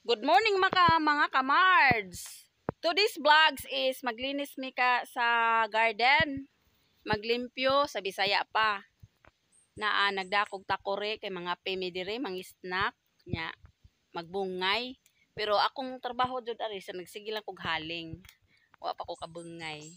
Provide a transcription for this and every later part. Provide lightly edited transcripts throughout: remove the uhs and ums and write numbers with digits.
Good morning, mga kamards. Today's vlogs is maglinis mi ka sa garden. Maglimpyo sa Bisaya pa. Naa nagdakog takore kay mga pemi dire, mga snack nya magbungay. Pero akong trabaho jud ari sa nagsige lang kog haling. Wa pa ko kabungay.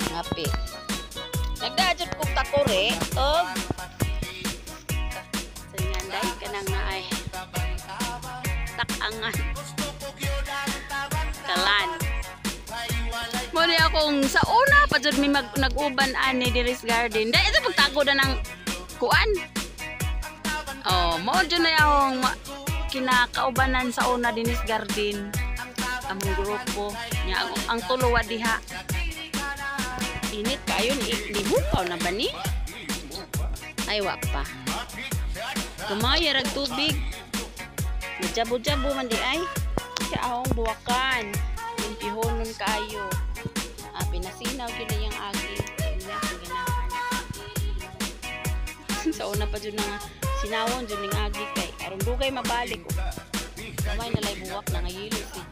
Ngapi. Nagdajud kog takore og sanyanday kanang naay takangan kalan. Mo ni akong sa una pa jud mi nag-uban ani diri sa garden. Dai ito pagtago na ng kuan. Oh, mo jud na akong kinakaubanan sa una dinis garden. Among grupo nya ang tulo diha. Init kayo ni libukaw na ba ni? Ay, wa pa. Kumaya rag tubig. Jabo-jabo man di ay. Siya akong buwakan. Limpihonon kaayo. Ah, pinasinaw gyud na iyang agi. Hindi akong ganahan. Sa una pa jud na sinawon jud ning agi kay aron dugay mabalik. Gamay na lay buwak na ngayilo siya.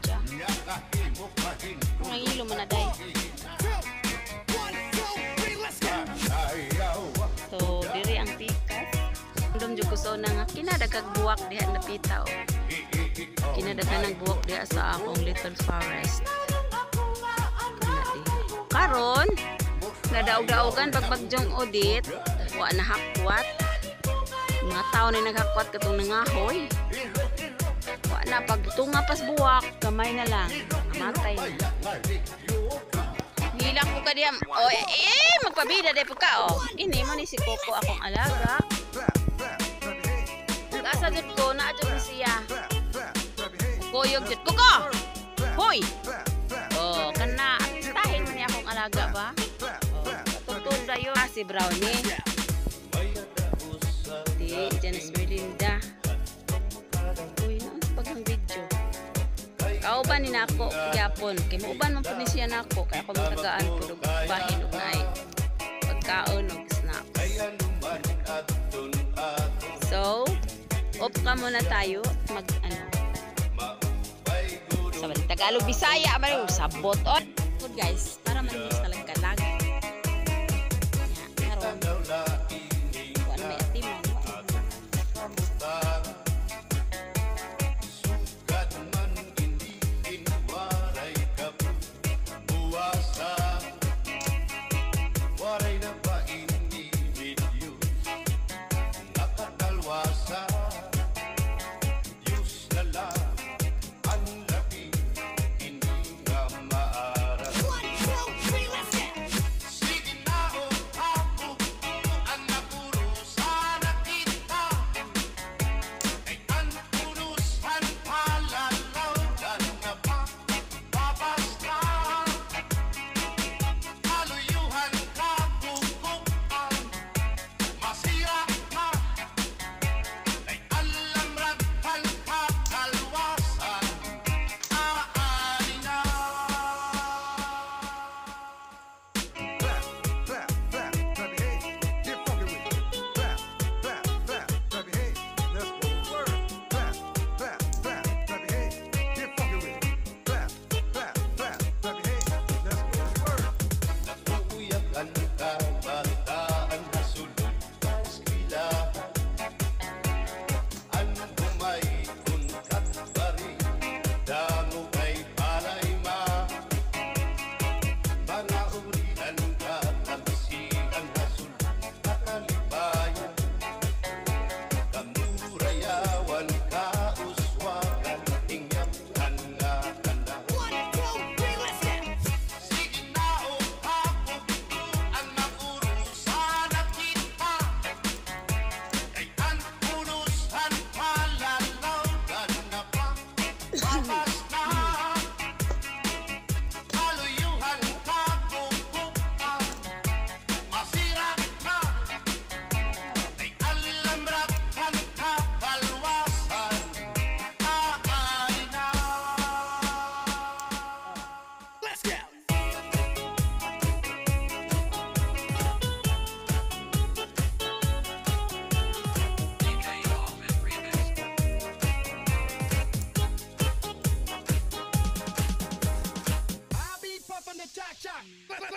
Ngayilo man na day. So, diri ang pikas. Random jud ko sa una nga kinadagkag buwak diha napita oh. Kinadaghan ng buwak diha sa akong little forest. Karon, nadaog-daogan pagbagyong Odette, wa na hakwat. Mga tao ni naghakwat katong nangahoy. Wa na pagtunga pas buwak, gamay na lang. Namatay na. Hilak ko ka diha. Oh, eh, magpabida di po ka oh. Ini mo ni si Coco akong alaga. Asa jud ko naa jud ni siya. Kuyog jud Coco. Hoy. Oh, kana tahin man ni akong alaga ba? Oh, tutog dayon si Brownie. Di Janice Merlinda. Uy, naon sa paghang video. Kauban ni nako gyapon kay muuban man pud ni siya nako kay ako matagaan pud og bahin og naay pagkaon og snacks. So, off ka muna tayo mag ano. Sa Tagalog Bisaya man sabot on. Good guys, para man mo sa kalag. Nya karon. Wa may atiman.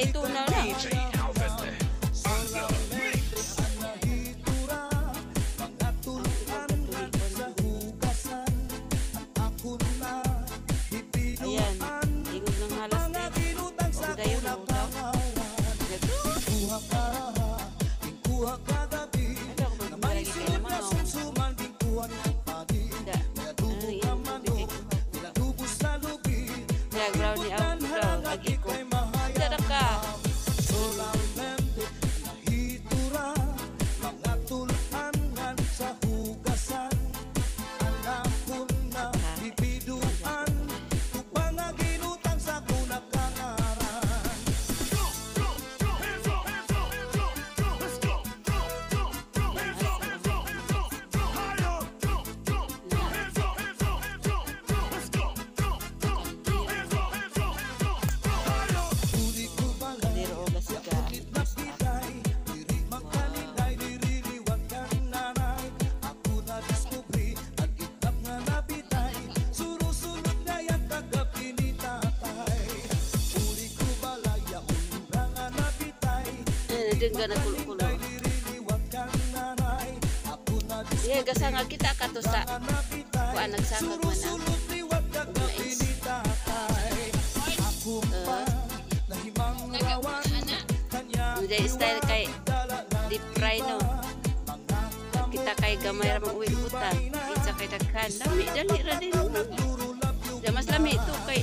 itunaw na. Ayan, ingog ng halas eh. Og dayon ang utaw. Ano ako magmalagi kay naman oh. Da. Ano yung tubig kay Da, brownie out bro. Agi ko. Dara ka. Diro og lasika. Eh, dun ka nagkulo-kulo. Yeah, gasa nga kita ka to sa kuan nagsakag man ang mais. Hindi style kay deep fry no. Kita kay gamay ra mag-uwi buta. Pizza kay daghan. Lami dali ra din. Da mas lami ito kay